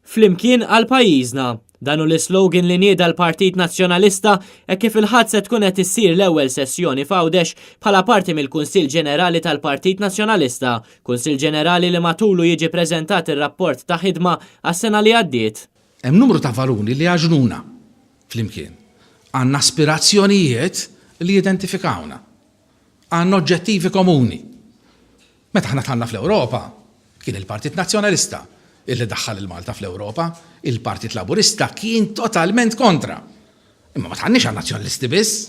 Flimkien għal pajjiżna. Dan hu l-islogan li nieda l-Partit Nazzjonalista hekk kif il-Ħadd se tkun qed issir l-ewwel sessjoni f'Għawdex bħala parti mill-Kunsill Ġenerali tal-Partit Nazzjonalista, Kunsill Ġenerali li matulu jiġi preżentat ir-rapport ta' ħidma għas-sena li għaddiet. Hemm numru ta' valuri li jgħaġnuna flimkien. Għandna aspirazzjonijiet li jidentifikawna. Għandna oġġettivi komuni. Meta aħna dħalna fl-Ewropa, kien il-Partit Nazzjonalista illi daħħal lil Malta fl-Ewropa, il-Partit Laburista kien totalment kontra. Imma ma dħalniex għan-Nazzjonalisti biss.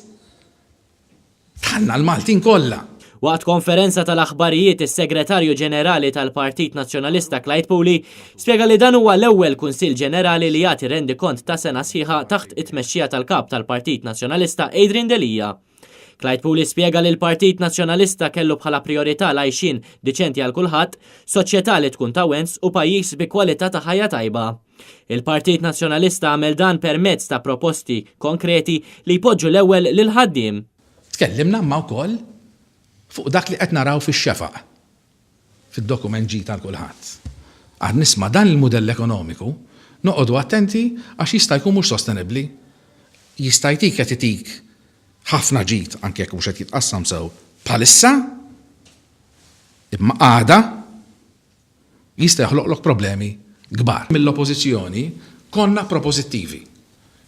Dħalna l-Maltin kollha. Waqt konferenza tal-aħbarijiet is-Segretarju Ġenerali tal-Partit Nazzjonalista Clyde Puli spjega li dan huwa l-ewwel Kunsill Ġenerali li jagħti rendikont ta' sena sħiħa taħt it-tmexxija tal-Kap tal-Partit Nazzjonalista Adrian Delia. Clyde Puli spjega li l-Partit Nazzjonalista kellu bħala prijorità l-għajxien diċenti għal kulħadd, soċjetà li tkun ta' wens u pajjiż bi kwalità ta' ħajja tajba. Il-Partit Nazzjonalista għamel dan permezz ta' proposti konkreti li jpoġġu l-ewwel lill-ħaddiem. Tkellimna imma wkoll fuq dak li qed naraw fix-xefaq fid-dokument Ġid għal Kulħadd. Għad nisma' dan il-mudell ekonomiku, noqogħdu attenti għax jista' jkun mhux sostenibbli. Jista' jtik qed itik ħafna ġid anke jekk mhux qed jitqassam sew bħalissa, imma għada jista' joħloqlok problemi kbar. Mill-Oppożizzjoni konna propożittivi.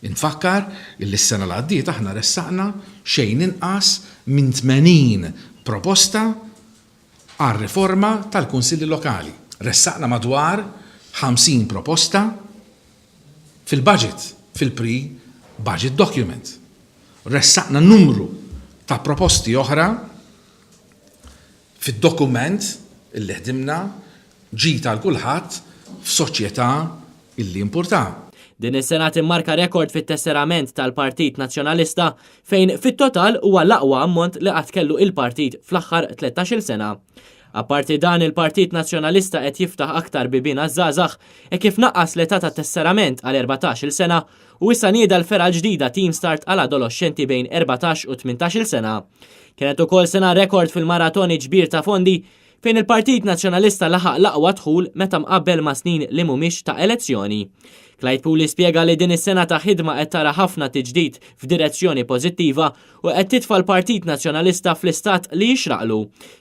Infakkar illi s-sena li għaddiet aħna ressaqna xejn inqas minn 80 proposta għar-riforma tal-Kunsilli Lokali. Ressaqna madwar 50 proposta fil-budget, fil-pre-budget document. Ressaqna numru ta' proposti oħra fid-dokument illi ħdimna, Ġid għal kulħadd f'soċjetà illi jimpurtaha. Din is-sena timmarka rekord fit-tesserament tal-Partit Nazzjonalista fejn fit-total huwa l-aqwa ammont li qatt kellu il-partit fl-aħħar 13-il sena. Apparti dan, il-Partit Nazzjonalista qed jiftaħ aktar bibien għaż-żgħażagħ hekk kif naqqas l-età tat-tesserament għal 14-il sena u issa nieda l-fergħa l-ġdida Team Start għal adoloxxenti bejn 14 u 18-il sena. Kienet ukoll sena rekord fil-maratoni ġbir ta' fondi fejn il-Partit Nazzjonalista laħaq l-aqwa dħul meta mqabbel ma' snin li mhumiex ta' elezzjoni. Clyde Puli spjega li din is-sena ta' ħidma qed tara ħafna tiġdid f'direzzjoni pożittiva u qed titfa' l-Partit Nazzjonalista fl-istat li jixraqlu.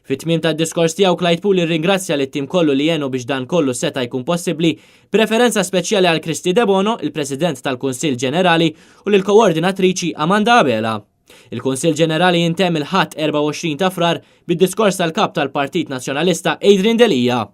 Fit-tmiem tad-diskors tiegħu Clyde Puli rringrazzja lit-tim kollu li għenu biex dan kollu seta' jkun possibbli, b'referenza speċjali għal Kristy Debono, il-President tal-Kunsill Ġenerali, u lill-Koordinatriċi Amanda Abela. Il-Kunsill Ġenerali jintemm il-Ħadd 24 ta' Frar bid-diskors tal-Kap tal-Partit Nazzjonalista Adrian Delia.